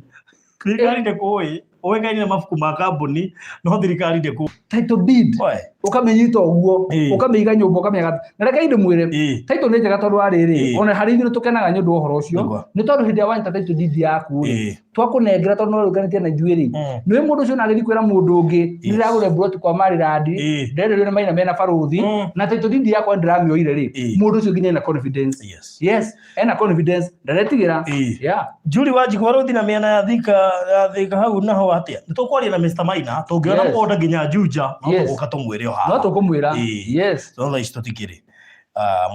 Thirikari ndĩkũĩ. Ũĩkaine na mabuku ma kambuni no thirikari ndĩkũĩ. Title deed. Oe. Ũkamĩnyita ũguo, Ĩĩ. ũkamĩiga nyũmba ũkamĩaga. Na reke ndĩmwĩre, Ĩĩ. title nĩ njega tondũ wa rĩrĩ, Ĩĩ. ona harĩ ithuĩ nĩtũkenaga nĩ ũndũ wa ũhoro ũcio. Nĩguo. Nĩ tondũ hĩndĩ ĩrĩa wanyita title deed yaku rĩ, Ĩĩ. twakũnengera tondũ no ũrũganĩtie na ithuĩ rĩ, nĩ mũndũ ũcio ona agĩthiĩ kwĩra mũndũ ũngĩ, Yes. nĩndĩragũra mburoti kwa Marilandi, Ĩĩ. ndenderio nĩ Maina mena barũthi, na title deed yakwa nĩndĩramĩoire rĩ, Ĩĩ. mũndũ ũcio nginya ena confidence. Yes. Yes, ena confidence, ndaretigĩra. Ĩĩ. Yeah. Julie Wanjikũ barũthi na mĩena ya Thika ya Thika hau naho atĩa? Nĩ tũkwaria na Mr Maina tũngĩona Yes. mũgũnda nginya Juja no Yes. tũgũka tũmwĩre o haha. No tũkũmwĩra. Ĩĩ. Yes. No thaa ici tũtikĩrĩ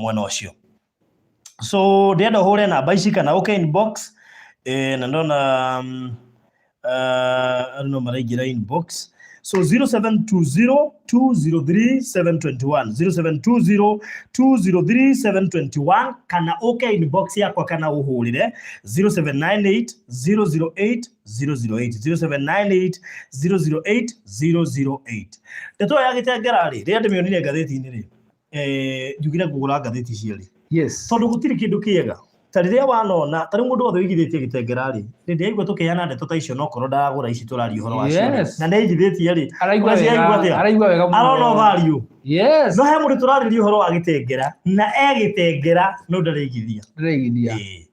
mwena ũcio. So ndĩrenda ũhũre namba ici kana ũke inbox na ndona andũ no maraingĩra inbox. So 0720 203 721 0720 203 721 kana ũke inbox yakwa kana ũhũrĩre 0798 008 008 0798 008 008. Ndeto ya gĩtengera rĩ, rĩrĩa ndĩmĩonire ngathĩti-inĩ rĩ, njugire ngũgũra ngathĩti cierĩ. Yes. Tondũ gũtirĩ kĩndũ kĩega ta rĩrĩa wanona ta rĩu mũndũ wothe ũigithĩtie gĩtengera rĩ, hĩndĩ ĩrĩa aigua tũkĩheana ndeto ta icio nokorwo ndaragũra ici tũraria ũhoro wacio rĩ, Yes. na nĩaigithĩtie rĩ, Araigua ũreciria wega, aigua atĩa? araigua wega mũno. Arona value. Yes. No he mũndũ tũrarĩria ũhoro wa gĩtengera na egĩtengera no ndareigithia. Ndĩraigithia. Ĩĩ.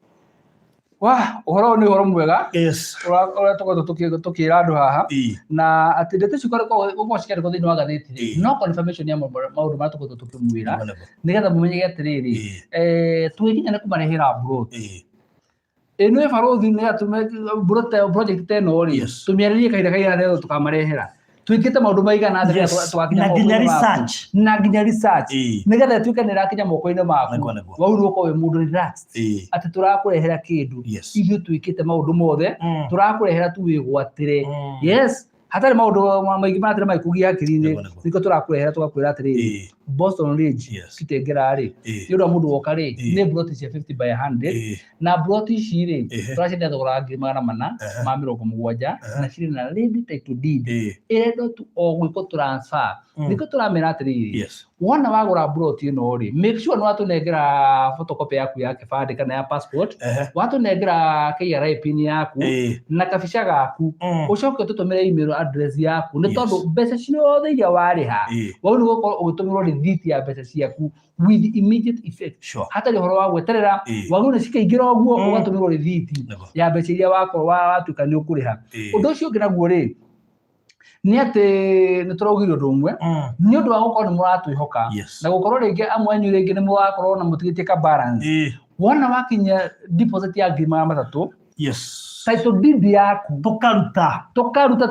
Wah, ũhoro ũyũ nĩ ũhoro mwega Yes. ũrĩa tũkoretwo tũkĩra andũ haha. Ĩĩ. Na atĩ ndeto icio gũkorwo cikĩandĩkwo thĩinĩ wa ngathĩti rĩ, Ĩĩ. no confirmation ya maũndũ marĩa tũkoretwo tũkĩmwĩra Nĩguo, nĩguo. nĩgetha mũmenyeke atĩrĩrĩ, Ĩĩ. tũgĩkinya nĩ kũmarehera mburoti. Ĩĩ. Ĩno ĩ barũthi nĩgetha tũme project ta ĩno rĩ, Yes. tũmĩarĩrie kahinda kaigana nĩgetha tũkamarehera. Twĩkĩte maũndũ maigana atĩa Yes. nĩgetha tũgakinya Na nginya moko-inĩ maku. research. Na nginya research. Ĩĩ. Nĩgetha ĩtuĩke nĩ ĩrakinya moko-inĩ maku. Nĩguo, nĩguo. Wau nĩ ũkorwo wĩ mũndũ relaxed. Ĩĩ. Atĩ tũrakũrehera kĩndũ. Yes. Ithuĩ twĩkĩte maũndũ mothe, tũrakũrehera tu wĩgwatĩre. Yes. Hatarĩ maũndũ maingĩ maratĩra magĩkũgia hakiri-inĩ, Nĩguo, nĩguo. nĩkĩo tũrakũrehera tũgakwĩra atĩrĩrĩ, Ĩĩ. Boston Ridge Yes. Kitengela rĩ, Ĩĩ. nĩ ũndũ wa mũndũ woka rĩ, Ĩĩ. nĩ mburoti cia 50 by 100 Ĩĩ. na mburoti ici rĩ, Ĩhĩ. tũraciendia thogora wa ngiri magana mana Ehe. ma mĩrongo mũgwanja Ehe. na cirĩ na ready title deed Ĩĩ. ĩrendwo tu o gwĩkwo transfer. Nĩkĩo tũramera atĩrĩrĩ, Yes. wona wagũra mburoti ĩno rĩ, make sure nĩ watũnengera photocopy yaku ya kĩbandĩ kana ya passport, Ehe. watũnengera KRA pin yaku Ĩĩ. na kabica gaku, ũcoke ũtũtũmĩre email address yaku nĩ Yes. tondũ mbeca ciothe iria warĩha Ĩĩ. wau nĩ gũkorwo ũgĩtũmĩrwo rĩthiti ya mbeca ciaku with immediate effect. Sure. Hatarĩ ũhoro wa gweterera, Ĩĩ. wagĩrĩirwo nĩ cikaingĩra ũguo ũgatũmĩrwo rĩthiti Nĩguo. ya mbeca iria wakorwo watuĩka nĩ ũkũrĩha. Ĩĩ. Ũndũ ũcio ũngĩ naguo rĩ, nĩ atĩ nĩ tũraugire ũndũ ũmwe nĩ ũndũ wa gũkorwo nĩ mũratwĩhoka Yes. na gũkorwo rĩngĩ amwe anyu rĩngĩ nĩ mũrakorwo na mũtigĩtie ka balance. Ĩĩ. Wona wakinya deposit ya ngiri magana matatũ, Yes. title deed yaku Tũkaruta. tũkaruta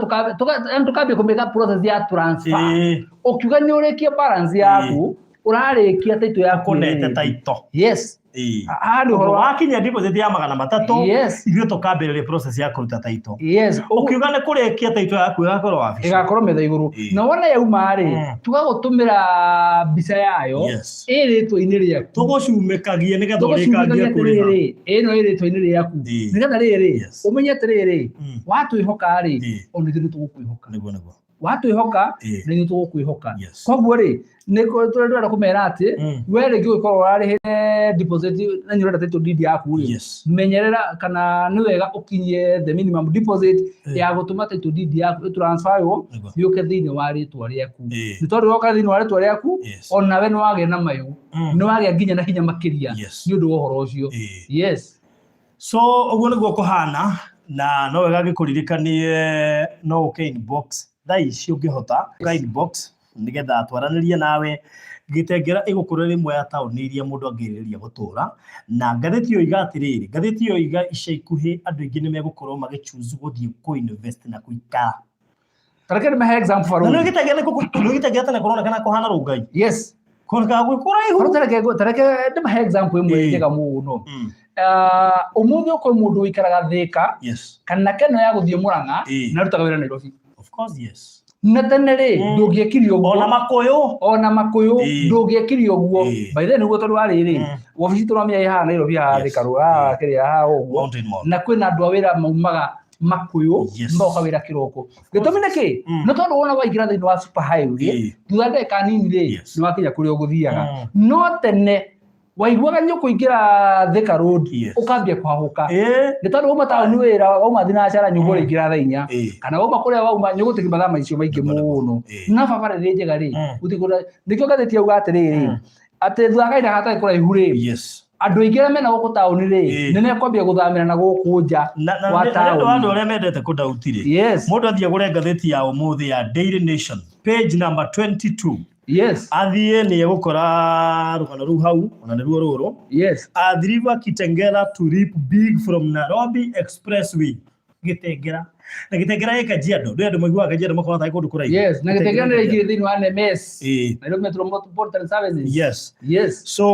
yaani tũkambia kũmĩka process ya transfer. Ĩĩ. Ũkiuga nĩ ũrĩkie balance yaku, ũrarĩkia title yaku Kũnete ĩrĩ. title. Yes. Ĩĩ. Haha nĩ ũhoro wa Wakinya deposit ya magana matatũ, Yes. ithuĩ tũkambĩrĩria process ya kũruta title. Yes. Ũkiuga nĩ kũrĩkia title yaku ĩgakorwo wabici. Ĩgakorwo metha igũrũ. Ĩĩ. Na wona yauma rĩ, tũgagũtũmĩra mbica yayo Yes. ĩ rĩtwa-inĩ rĩaku. Tũgũcumĩkagie nĩgetha Tũgũcumĩkagia ũrĩkangie kũrĩha. atĩrĩrĩ, ĩno ĩ rĩtwa-inĩ rĩaku. Ĩĩ. Nĩgetha rĩrĩ, Yes. ũmenye atĩrĩrĩ, watwĩhoka rĩ, Ĩĩ. ona ithuĩ nĩ tũgũkwĩhoka. Nĩguo, nĩguo. Watwĩhoka, Ĩĩ. na ithuĩ tũgũkwĩhoka. Yes. Koguo rĩ, nĩ tũrenda kũmera atĩ we rĩngĩ ũgĩkorwo ũrarĩhĩre deposit na nĩ ũrenda title deed yaku rĩ, menyerera kana nĩ wega ũkinyie the minimum deposit ya gũtũma title deed yaku ĩtransferwo yũke thĩinĩ wa rĩtwa rĩaku. Nĩ tondũ yoka thĩinĩ wa rĩtwa rĩaku, onawe nĩ wagĩa na mayũ, nĩ wagĩa nginya na hinya makĩria nĩ ũndũ wa ũhoro ũcio. Yes. So ũguo nĩguo kũhana, na no wega ngĩkũririkanie no ũke inbox thaa ici ũngĩhota, ũka inbox nĩgetha twaranĩrie nawe. Gĩtengera ĩgũkorwo ĩrĩ ĩmwe ya taũni iria mũndũ angĩrirĩria gũtũra, na ngathĩti yoiga atĩrĩrĩ, ngathĩti yoiga ica ikuhĩ andũ aingĩ nĩ megũkorwo magĩ choose gũthiĩ kũ invest na gũikara. Tareke nĩ mahe example Na nĩ barũthi. Gĩtengera nĩ Gĩtengera tene kũronekana kũhana Rũngai. Yes. Kũronekaga gwĩ kũraihu. Barũthi, tareke ndĩmahe example ĩmwe njega mũno. Ah, ũmũthĩ ũkwĩ mũndũ ũikaraga Thĩka kana Keno ya gũthiĩ Mũrang'a na arutaga wĩra Nairobi. Of course, yes. Na tene rĩ, ndũngĩekire ũguo. Ona Makũyũ. Ona Makũyũ ndũngĩekire ũguo. By the way, nĩguo tondũ wa rĩrĩ, wabici tũramenya ĩ haha Nairobi, haha Thika Road, haha kĩrĩa haha ũguo. Mountain Mall. Na kwĩna andũ a wĩra maumaga Makũyũ magoka wĩra kĩroko. Gĩtũmi nĩ kĩ? Nĩ tondũ wona waingĩra thĩinĩ wa super highway, thutha ndagĩka nini rĩ, nĩ wakinya kũrĩa ũgũthiaga. No tene waiguaga nĩ ũkũingĩra Thika Road, ũkambia kũhahũka, nĩ tondũ wauma taũni wĩra, wauma thinacara, nyũmba ũraingĩra thaa 4, kana wauma kũrĩa wauma nĩ ũgũtĩki mathaa macio maingĩ mũno. Na barabara ĩrĩ njega rĩ, gũtirĩ kũndũ. Nĩkĩo ngathĩti yauga atĩrĩrĩ, atĩ thutha wa kahinda gatarĩ kũraihu rĩ, andũ aingĩ arĩa mena gũkũ taũni rĩ, nĩ mekwambia gũthamĩra na gũkũ nja Na wa na nĩ ũndũ wa andũ taũni. arĩa mendete kũdauti rĩ, mũndũ athiĩ agũre ngathĩti ya ũmũthĩ ya Daily Nation page number 22, athiĩ nĩ egũkora rũgano rũu hau, ona nĩruo rũrũ. Athi River Kitengela to reap big from Nairobi Expressway. Gĩtengera na Gĩtengera ĩ Kajiado, ndĩ andũ maiguaga Kajiado makona tarĩ kũndũ kũraihu. Yes, na Gĩtengera nĩ ĩingĩrĩ thĩinĩ wa NMS. Nairobi Metropolitan Services. Yes. So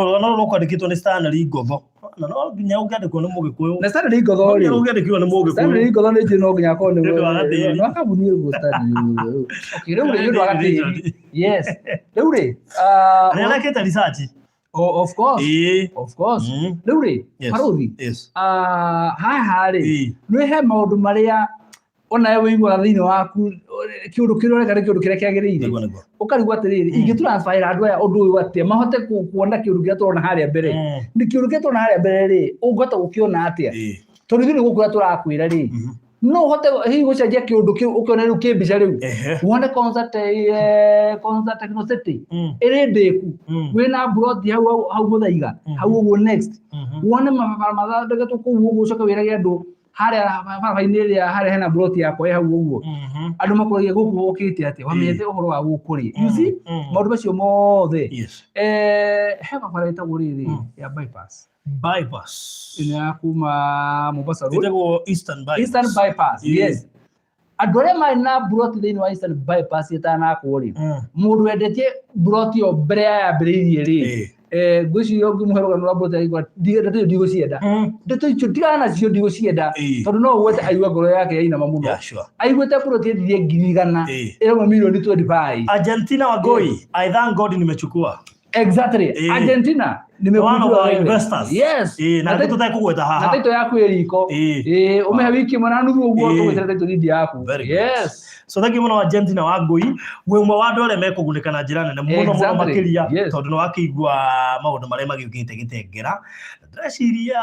rũgano rũrũ rũkwandĩkĩtwo nĩ Stanley Ngotho, na no nginya ũngĩandĩkwo nĩ Mũgĩkũyũ. Na Stanley Ngotho No rĩ, nginya ũngĩandĩkirwo nĩ Mũgĩkũyũ. Stanley Ngotho nĩ njũĩ no nginya akorwo nĩ Nĩ ũndũ wa gatĩri. no kambuni ĩrĩkũ Stanley Ngotho? Okay, rĩu rĩ, nĩ ũndũ wa gatĩri. Yes. Rĩu rĩ, ah, Nĩ arekĩte research. Oh, of course. Of course. Rĩu rĩ, Barũthi, ah, haha rĩ, nĩ he maũndũ marĩa onawe wĩiguaga thĩinĩ waku kĩũndũ kĩrĩa ũreka nĩ kĩũndũ kĩrĩa kĩagĩrĩire. Nĩguo, nĩguo. Ũkarigwo atĩrĩrĩ, ingĩtransferĩra andũ aya ũndũ ũyũ atĩa mahote kuona kĩũndũ kĩrĩa tũrona harĩa mbere? Nĩ kĩũndũ kĩrĩa tũrona harĩa mbere rĩ, ũngĩhota gũkĩona atĩa? Tondũ ithuĩ nĩ gũkwĩra tũrakwĩra rĩ, no ũhote hihi gũcenjia kĩũndũ kĩu ũkĩone rĩu kĩ mbica rĩu, wone concert, concert Techno City ĩrĩ ndĩku, wĩna mburoti hau hau hau Mũthaiga hau ũguo next, wone mabarabara mathondeketwo kũu ũguo, ũcoke wĩrage andũ harĩa barabara-inĩ ĩrĩa harĩa hena mburoti yakwa ĩ hau ũguo, andũ makũragia gũkũ gũkĩte atĩa, wamenyete ũhoro wa gũkũ rĩ? You see, maũndũ macio mothe. He barabara ĩtagwo rĩrĩ ya bypass. Bypass. Ĩno ya kuma Mombasa Road. Ĩtagwo Eastern Bypass. Eastern Bypass, yes. Andũ arĩa marĩ na mburoti thĩinĩ wa Eastern Bypass ĩtanakwo rĩ, mũndũ wendetie mburoti ĩyo mbere ya yambĩrĩirie rĩ, ngwĩciria ũngĩmũhe rũgano rwa mburoti aigua ndeto icio ndigũcienda, ndeto icio ndigana nacio, ndigũcienda, tondũ no ũgwete aigue ngoro yake yainama mũno. Aiguĩte mburoti yendirie 100,000, ĩrauma mirioni 25. Argentina Wagoi, I thank God nimechukua. Exactly. Argentina One of nimekujua our wewe. investors. Yes. Na Na nĩ tũtekũgweta na haha. taito yaku ĩ riko. Ũmĩhe wiki ĩmwe na nuthu ũguo, tũgwĩtĩra title deed yaku. Very good. Yes. So thank you mũno Argentina Wangui, wĩ ũmwe wa andũ arĩa mekũgunĩka na njĩra nene mũno mũno makĩria, tondũ nĩ wakĩigua maũndũ marĩa magĩũkĩte Gĩtengera. Ndĩreciria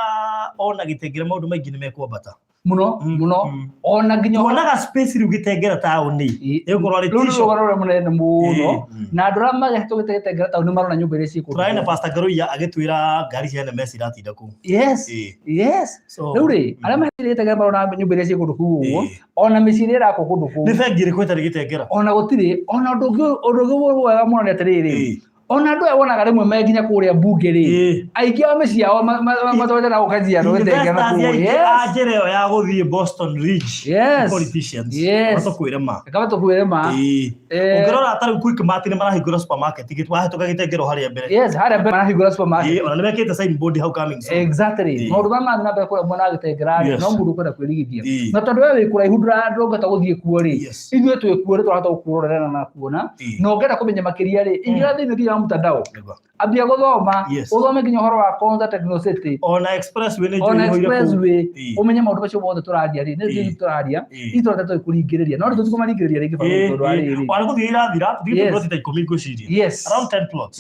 ona Gĩtengera maũndũ maingĩ nĩ mekwambata. Mũno mũno. Ona nginya Tuonaga space rĩu Gĩtengera taũni ĩgũkorwo arĩ Rũu nĩ tisho. rũgano rũrĩa mũnene mũno. Na andũ arĩa mahĩtũkĩte Gĩtengera taũni marona nyũmba iria ciĩ kũndũ Tũrarĩ na kũu. Pastor Ngaruiya agĩtwĩra ngari cia NMS iratinda kũu. Yes. So, Rĩu rĩ, arĩa mahĩtũkĩte Gĩtengera marona nyũmba iria ciĩ kũndũ kũu ũguo, ona mĩciĩ ĩrĩa ĩrakwo kũndũ kũu. Nĩ bengi ĩrĩkũ ĩtarĩ Gĩtengera? Ona gũtirĩ. Ona ũndũ ũngĩ mwega mũno nĩ atĩrĩrĩ, ona andũ aya wonaga rĩmwe me nginya kũrĩa mbunge rĩ, aingĩ a mĩciĩ yao matwarĩte na gũka Kajiado Gĩtengera Investors kũu. aingĩ a njĩra ĩyo ya gũthiĩ Boston Ridge. Nĩ politicians. Matũkwĩre ma. Reka matũkwĩre ma. Ũngĩrora ta rĩu Quickmart nĩ marahingũra supermarket wahĩtũka Gĩtengera harĩa mbere. Yes, harĩa mbere marahingũra supermarket. Ona nĩ mekĩte signboard hau coming soon. Exactly. Maũndũ marĩa marathiĩ na mbere kũrĩa mwena wa Gĩtengera rĩ, no mũndũ ũkwenda kwĩrigithia. Na tondũ we wĩ kũraihu ndũngĩhota gũthiĩ kuo rĩ, ithuĩ twĩ kuo nĩ tũrahota gũkũrorera na kuona. Na ũngĩenda kũmenya makĩria rĩ, ingĩra thĩinĩ nginya wa wa mtandao. Nĩguo. Ambia gũthoma, ũthome nginya ũhoro wa Konza Techno City, Ona expressway nĩ ona njũĩ ihũire kũu. expressway, ũmenye maũndũ macio mothe tũraria rĩ, nĩ tũraria, itũra tũkũringĩrĩria, no rĩu tũtikũmaringĩrĩria rĩngĩ barũthi, tondũ wa rĩrĩ. Ona gũthiĩ irathira, tũthiĩte ploti ta 10 ngwĩciria. Around 10 plots.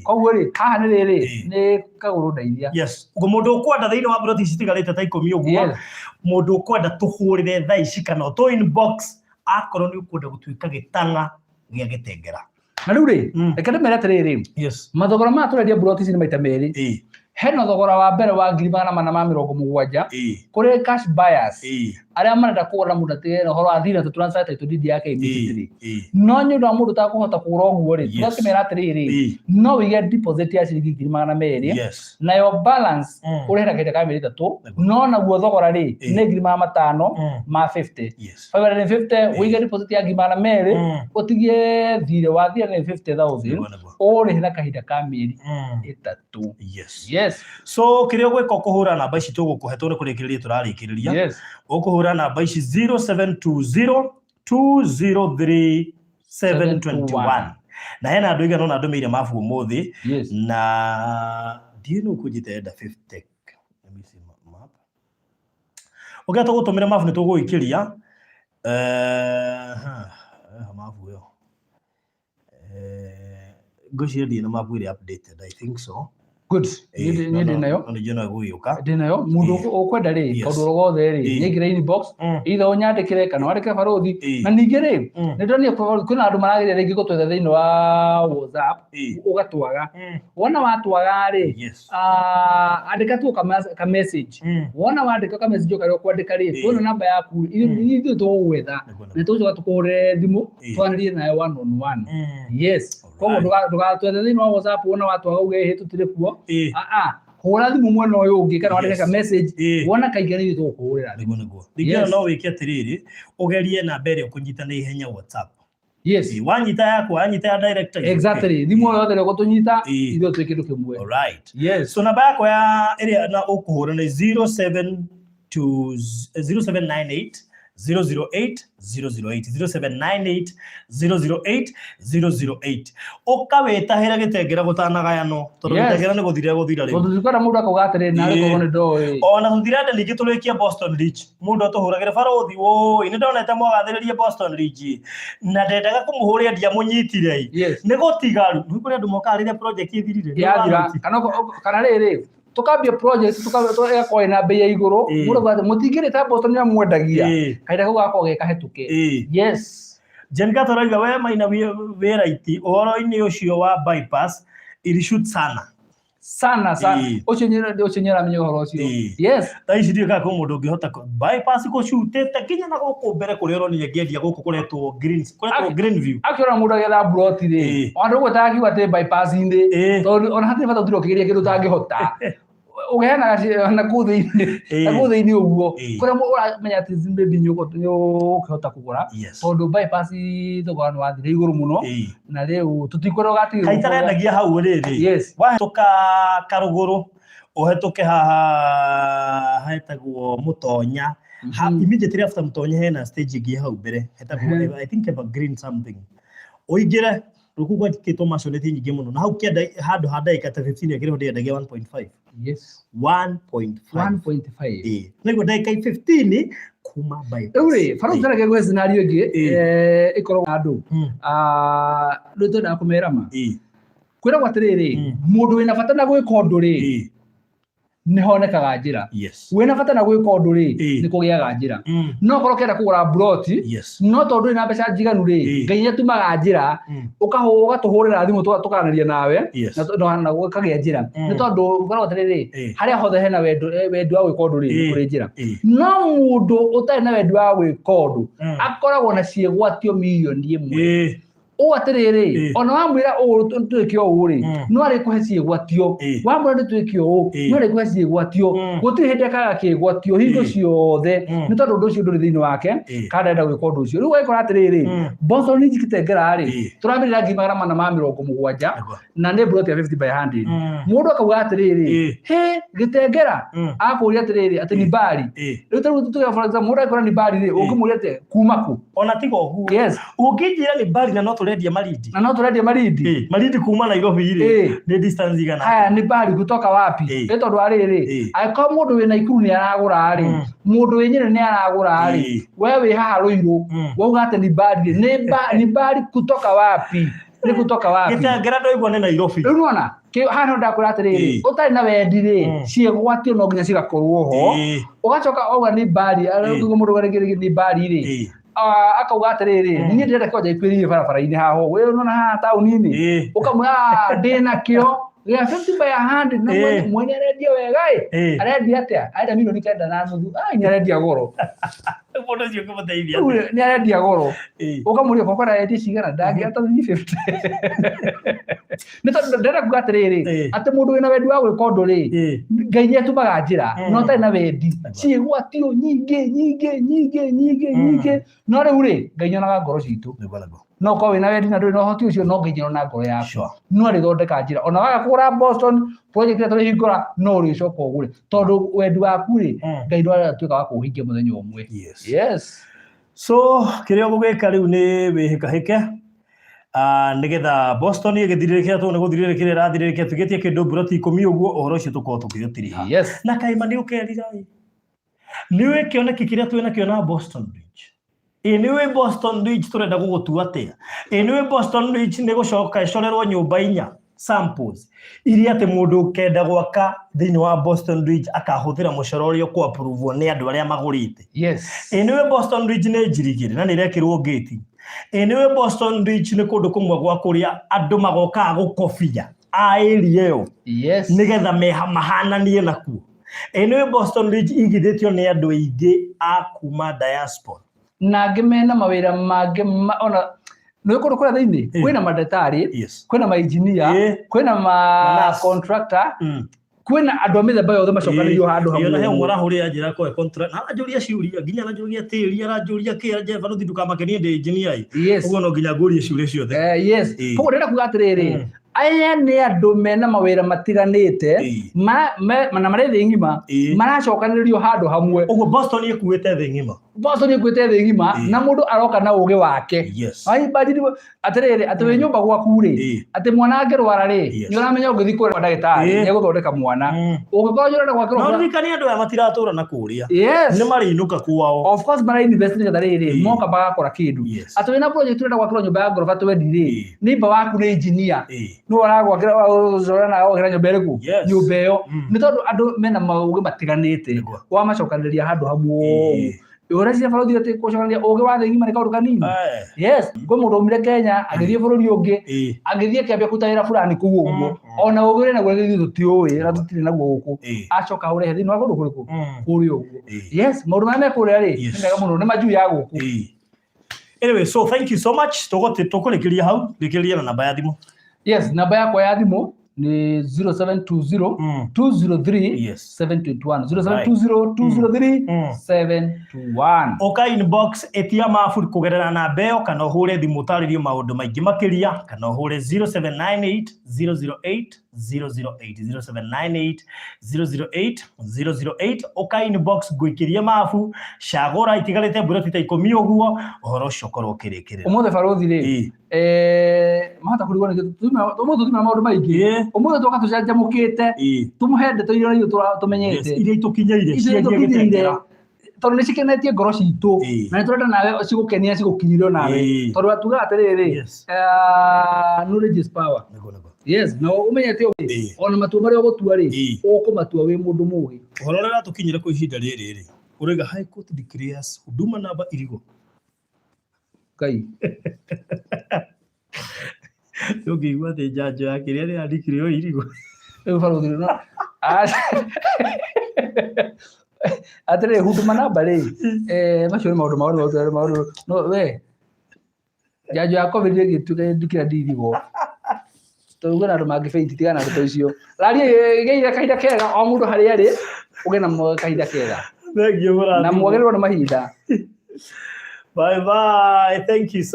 Koguo rĩ, haha nĩ rĩrĩ, nĩ kagũrũ ndeithia. Yes. Ũguo mũndũ ũkwenda thĩinĩ wa ploti ici citigarĩte ta 10 ũguo, mũndũ ũkwenda tũhũrĩre thaa ici kana ũtũ inbox akorwo nĩ ũkwenda gũtuĩka gĩtang'a gĩa gĩtengera. Na rĩu rĩ, reke ndĩmere atĩrĩrĩ, mathogora maya tũrendia mburoti ici nĩ maita merĩ. Hena thogora wa mbere wa 470,000 kũrĩ cash buyers arĩa marenda kũgũra mũndũ atigere ũhoro wa thirĩ na tũ transfer title deed yake immediately. No nĩ ũndũ wa mũndũ ũtakũhota kũgũra ũguo rĩ, tũgakĩmera atĩrĩrĩ, no wĩige deposit ya ciringi 200,000, nayo balance ũrĩhe na kahinda ka mĩeri 3, no naguo thogora rĩ nĩ 550,000. 550 wĩige deposit ya 200,000, ũtigie thirĩ wa 350,000, ũrĩhe na kahinda ka mĩeri 3. Yes. So kĩrĩa ũgwĩka ũkũhũra namba ici tũgũkũhe tondũ nĩ kũrĩkĩrĩria tũrarĩkĩrĩria. Ũkũhũra namba ici 0720 203 721. Na hena andũ aigana ũna ndũmĩire mabu ũmũthĩ, na ndiũĩ nũ ũkũnjĩta enda 50. Let me see map. Ũngĩenda tũgũtũmĩre mabu nĩ tũgũgũikĩria. Mabu ĩyo. Ngwĩciria ndirĩ na mabu ĩrĩa updated, I think so. Good. Niĩ ndĩ nayo. No ningĩ no ĩgũgĩũka. Ndĩ nayo. Mũndũ ũkwenda rĩ, kaũndũ o gothe rĩ, nĩaingĩre inbox, either ũnyandĩkĩre kana wandĩkĩre barũthi. Na ningĩ rĩ, nĩ ndonire kwĩna andũ marageria rĩngĩ gũtwetha thĩinĩ wa WhatsApp, ũgatwaga. Wona watwaga rĩ, andĩka tu ka message. Wona wandĩka ka message karĩa ũkwandĩka rĩ, tuona namba yaku, ithuĩ tũgũgwetha. Na tũgũcoka tũkũhũrĩre thimũ, twanĩrie nawe one on one. Yes. Koguo ndũgatwethe thĩinĩ wa WhatsApp wona watwaga uge ĩhĩ tũtirĩ kuo. Hũra thimũ mwena ũyũ ũngĩ kana wandĩke ka message, wona kaingĩ nĩ ithuĩ tũgũkũhũrĩra thimũ. Nĩguo, nĩguo. Ningĩ no wĩke atĩrĩrĩ, ũgerie namba ĩrĩa ũkũnyita na ihenya WhatsApp. Wanyita yakwa, wanyita ya director. Exactly. Thimũ yothe ĩrĩa ũgũtũnyita, ithuĩ twĩ kĩndũ kĩmwe. Alright. So namba yakwa ya ĩrĩa na ũkũhũra nĩ 072 0798 008 008, 0798 008 008. Ũkawĩtahĩra gĩtengera gũtanagayanwo, tondũ gĩtengera nĩ gũthira gũthira rĩu. Tondũ tũtikwenda mũndũ akauga atĩrĩ, narĩ korwo nĩ ndoĩ. Ona tũtirenda ningĩ tũrĩkie Boston Ridge. Mũndũ atũhũragĩre barũthi, wũi, nĩ ndonete mwagathĩrĩrie Boston Ridge. Na ndendaga kũmũhũrĩra ndiamũnyitire. Nĩ gũtigaru. Nĩ kũrĩ andũ mokaga rĩrĩa project ĩthirire. Nĩ Yathira. ũramũti. Kana rĩrĩ, tũkambia project, ĩgakorwo ĩna bei ya igũrũ. Mũndũ akauga atĩ, mũtingĩrĩ ta Boston nĩo mwendagia. Kahinda kau gakorwo ge kahĩtũke. Jen Gato arauga we Maina wĩ right ũhoro-inĩ ũcio wa bypass ilishoot sana. Sana sana. Ũcio nĩ aramenya ũhoro ũcio. Thaa ici ndiũĩ kana kwĩ mũndũ ũngĩhota bypass gũcutĩte nginya na gũkũ mbere kũrĩa ũronire ngĩendia gũkũ kũretwo green, kũretwo Green View. Akĩona mũndũ agĩetha mburoti rĩ, ona ndũgwĩtaga akiuga atĩ bypass-inĩ. Tondũ ona hatirĩ bata ũtinde ũkĩgeria kĩndũ ũtangĩhota. Ũheanaga na kũu thĩinĩ, na kũu thĩinĩ ũguo. Kũrĩa ũramenya atĩ maybe nĩ ũkũhota kũgũra. Tondũ bypass thogora nĩ wathire igũrũ mũno. Na rĩu tũtikwenda ũgatigĩrwo Kaita kũrĩa. rendagia hau rĩrĩ. Wahĩtũka Karũgũrũ, ũhĩtũke haha hetagwo Mũtonya. Immediately after Mũtonya hena stage ĩngĩ hau mbere. Hetagwo, I think Evergreen something. Ũingĩre, rĩu kũu gwakĩtwo maisonette nyingĩ mũno. Na hau kĩanda handũ ha ndagĩka ta 15 ĩkĩrĩho ndĩendagia 1.5. 1.5. 1.5. Nĩguo ndagĩka 15 kuma bypass. Rĩu rĩ, barũthi tũreke gwĩ scenario ĩngĩ, ĩkoragwo na andũ. Rĩu twendaga kũmera ma. Kwĩragwo atĩrĩrĩ, mũndũ wĩna bata na gwĩka ũndũ rĩ, nĩ honekaga njĩra. Wĩna bata na gwĩka ũndũ rĩ, nĩ kũgĩaga njĩra. No korwo ũkĩenda kũgũra mburoti, no tondũ ndũrĩ na mbeca njiganu rĩ, Ngai nĩ atumaga njĩra, ũgatũhũrĩra thimũ tũkaranĩria nawe, na ũkagĩa njĩra. Nĩ tondũ ũkoragwo atĩrĩrĩ, harĩa hothe hena wendi wa gwĩka ũndũ rĩ, nĩ kũrĩ njĩra. No mũndũ ũtarĩ na wendi wa gwĩka ũndũ, akoragwo na ciĩgwatio mirioni ĩmwe. Ũũ atĩrĩrĩ, ona wamwĩra ũũ twĩke ũũ rĩ, no arĩkũhe ciĩgwatio. Wamwĩra nĩ twĩke ũũ, no arĩkũhe ciĩgwatio. Gũtirĩ hĩndĩ akaga kĩgwatio hingo ciothe, nĩ tondũ ũndũ ũcio ndũrĩ thĩinĩ wake, kana ndarenda gwĩka ũndũ ũcio. Rĩu ũgakora atĩrĩrĩ, Boston Ridge Kitengela rĩ, tũramĩrĩra 470,000, na nĩ plot ya 50 by 100. Mũndũ akauga atĩrĩrĩ, he Gĩtengera, akũria atĩrĩrĩ, atĩ ni mbari. Rĩu ta rĩu tuge for example, mũndũ angĩkora ni mbari rĩ, ũngĩmũria atĩ kuma kũ? Ona tiga ũguo. Ũngĩnjĩra nĩ mbari na no tũrĩ tũrendia Malindi. Na no tũrendia Malindi. Malindi kuma Nairobi rĩ, nĩ distance igana? Haya, nĩ mbari kutoka wapi? Nĩ tondũ wa rĩrĩ, angĩkorwo mũndũ wĩ Naikuru nĩ aragũra rĩ, mũndũ wĩ Nyĩrĩ nĩ aragũra rĩ, we wĩ haha Rũirũ, wauga atĩ nĩ mbari rĩ, nĩ mbari kutoka wapi? Nĩ kutoka wapi? Gĩtengera ndoigua nĩ Nairobi. Rĩu nĩwona haha no ndakwĩra atĩrĩrĩ, ũtarĩ na wendi rĩ, ciĩgwatio no nginya cigakorwo ho. Ũgacoka wauga nĩ mbari, ũkiuga mũndũ rĩngĩ rĩngĩ nĩ mbari rĩ, akauga atĩrĩrĩ, niĩ ndĩrenda kĩwanja gĩkuhĩrĩirie barabara-inĩ haha ũguo, ĩĩ ũrona haha taũni-inĩ, ũkamwĩra, "Ah, ndĩna kĩo gĩa 50 by 100," na mwene arendia wega ĩ. Arendia atĩa? Arendia 9.5 million. Ai, nĩ arendia goro. Mũndũ ũcio ũkĩmũteithia Rĩu atĩa? Nĩ arendia goro. Ũkamũria baba arendia cigana, ndangĩhota 350. Nĩ tondũ ndĩrenda kuga atĩrĩrĩ, atĩ mũndũ wĩna wendi wa gwĩka ũndũ rĩ, Ngai nĩ atumaga njĩra. No ũtarĩ na wendi, ciĩgwatio nyingĩ nyingĩ nyingĩ nyingĩ nyingĩ. No rĩu rĩ, Ngai nyonaga ngoro citũ. Nĩguo, nĩguo. No ũkorwo wĩna wendi na ndũrĩ na ũhoti ũcio, no Ngai nĩarona ngoro yaku. No arĩthondeka njĩra. Ona waga kũgũra Boston project ĩrĩa tũrĩhingũra, no ũrĩcoka ũgũre, tondũ wendi waku rĩ, Ngai ndwaratuĩka wa kũũhingia mũthenya ũmwe. Yes. Yes. So kĩrĩa ũgũgĩka rĩu nĩ wĩhĩkahĩke, nĩgetha Boston ĩgĩthirĩrĩkĩra, tondũ nĩ gũthirĩrĩkĩra ĩrathirĩrĩkĩra, tũgĩtie kĩndũ mburoti 10 ũguo, ũhoro ũcio tũkorwo tũkĩũtiriha. Yes. Na kaima nĩ ũkerira ĩ. Nĩ ũĩ kĩoneki kĩrĩa twĩ nakĩo na Boston Bridge? Ĩ nĩ ũĩ Boston Bridge tũrenda gũgũtua atĩa? Ĩ nĩ ũĩ Boston Bridge nĩ gũcoka ĩcorerwo nyũmba inya samples iria atĩ mũndũ ũkenda gwaka thĩinĩ wa Boston Bridge akahũthĩra mũcoro ũrĩa ũkũ approve nĩ andũ arĩa magũrĩte? Yes. Ĩ nĩ ũĩ Boston Bridge nĩ njirigĩre na nĩ ĩrekĩrwo ngĩti? Ĩ nĩ ũĩ Boston Bridge nĩ kũndũ kũmwe gwa kũrĩa andũ magokaga gũkobia a area ĩyo? Yes. Nĩgetha mahananie nakuo. Ĩ nĩ ũĩ Boston Bridge igithĩtio nĩ andũ aingĩ a kuma diaspora? Na angĩ mena mawĩra mangĩ ona nĩ kũndũ kũrĩa thĩinĩ, kwĩna mandagĩtarĩ, kwĩna mainjinia, kwĩna ma Manurse. contractor, kwĩna andũ a mĩthemba yothe macokanĩrĩirio handũ Ĩĩ, ona he hamwe. ũmwe arahũrĩra njĩra koe contract na aranjũria ciũria, nginya aranjũria tĩri, aranjũria kĩ, aranjĩra barothi ndũkamakenie ndĩ engineer ĩ. Yes. Ũguo no nginya ngũrie ciũria ciothe. Yes. Koguo ndĩrenda kuga atĩrĩrĩ, aya nĩ andũ mena mawĩra matiganĩte, na marĩ thĩ ng'ima, maracokanĩrĩrio handũ hamwe. Ũguo Boston ĩkuĩte thĩ ng'ima. Boston ĩkuĩte thĩ ng'ima, na mũndũ aroka na ũgĩ wake. Yes. Ai, imagine atĩrĩrĩ, atĩ wĩ nyũmba gwaku rĩ, atĩ mwana angĩrwara rĩ, nĩ ũramenya ũngĩthiĩ kũrĩ ndagĩtarĩ, nĩ egũthondeka mwana. Ũngĩkorwo nĩ ũrenda gwakĩrwo No ririkani andũ aya matiratũra na kũrĩa. Yes. Nĩ marĩinũka kwao. Of course mara invest nĩgetha rĩrĩ, moka bagakora kĩndũ. Yes. Atĩ wĩna project ũrenda gwakĩrwo nyũmba ya ngoroba twendi rĩ, neighbor waku nĩ engineer. Nĩwe ũragwakĩra, ũragũcora na agwakĩra nyũmba ĩrĩkũ? Yes. Nyũmba ĩyo. Nĩ tondũ andũ mena maũgĩ matiganĩte. Wamacokanĩrĩria handũ hamwe ũguo. Ũreciria barothi atĩ gũcokanĩrĩria ũgĩ wa thĩ ng'ima nĩ kaũndũ kanini? Yes. Kwĩ mũndũ aumire Kenya, agĩthiĩ bũrũri ũngĩ, agĩthiĩ akĩambia kũruta wĩra fulani kũu ũguo. Ona ũgĩ ũrĩa naguo ithuĩ tũtiũĩ na tũtirĩ naguo gũkũ. Acoka ũrehe thĩinĩ wa kũndũ kũrĩkũ? Kũrĩa ũguo. Yes, maũndũ marĩa me kũrĩa rĩ, nĩ mega mũno, nĩ majuu ya gũkũ. Anyway, so thank you so much. Tũkũrĩkĩria hau, rĩkĩrĩria na namba ya thimũ. Yes, namba yakwa ya thimũ nĩ 0720 203 Yes. 721. 0720 203 721. Ũka inbox ĩtia mabu kũgerera namba ĩyo, kana ũhũre thimũ ũtarĩrio maũndũ maingĩ makĩria, kana ũhũre 0798 008 008, 0798 008 008. Ũka inbox ngũikĩrie mabu, cagũra itigarĩte mburoti ta 10 ũguo, ũhoro ũcio ũkorwo ũkĩrĩkĩrĩra. Ũmũthĩ barothi rĩ, mahota kũrigwo nĩkĩ ũmũthĩ tũtima maũndũ maingĩ. Ũmũthĩ twoka tũcanjamũkĩte, tũmũhe ndeto iria ithuĩ tũmenyete. Yes, iria itũkinyĩire, Icio ciĩgiĩ itũkinyĩire. gĩtengera. Tondũ nĩ cikenetie ngoro citũ, na nĩ tũrenda nawe cigũkenia, cigũkinyĩre nawe. Tondũ tugaga atĩrĩrĩ, knowledge is power. Nĩguo, nĩguo. Yes, na ũmenyete ũguo, ona matua marĩa ũgũtua rĩ, ũkũmatua wĩ mũndũ mũgĩ. Ũhoro ũrĩa ũratũkinyĩra kwa ihinda rĩrĩ rĩ, ũrauga High Court declares Huduma number illegal. Ngai. Ũngĩigua atĩ njanjo ya kĩrĩa nĩ yandĩkire illegal. Rĩu barothi no atĩrĩrĩ, Huduma number rĩ, macio nĩ maũndũ maũndũ maũndũ no we njanjo ya COVID ĩgĩtuĩka ndikĩra ndirigo tondũ kwĩna andũ mangĩbĩiti, tigana na ndeto icio. Raria gĩire kahinda kega o mũndũ harĩa arĩ, ũgĩe na kahinda kega. Thank you, na mũrathimwo. Mwagĩrĩrwo nĩ mahinda. Bye bye. Thank you so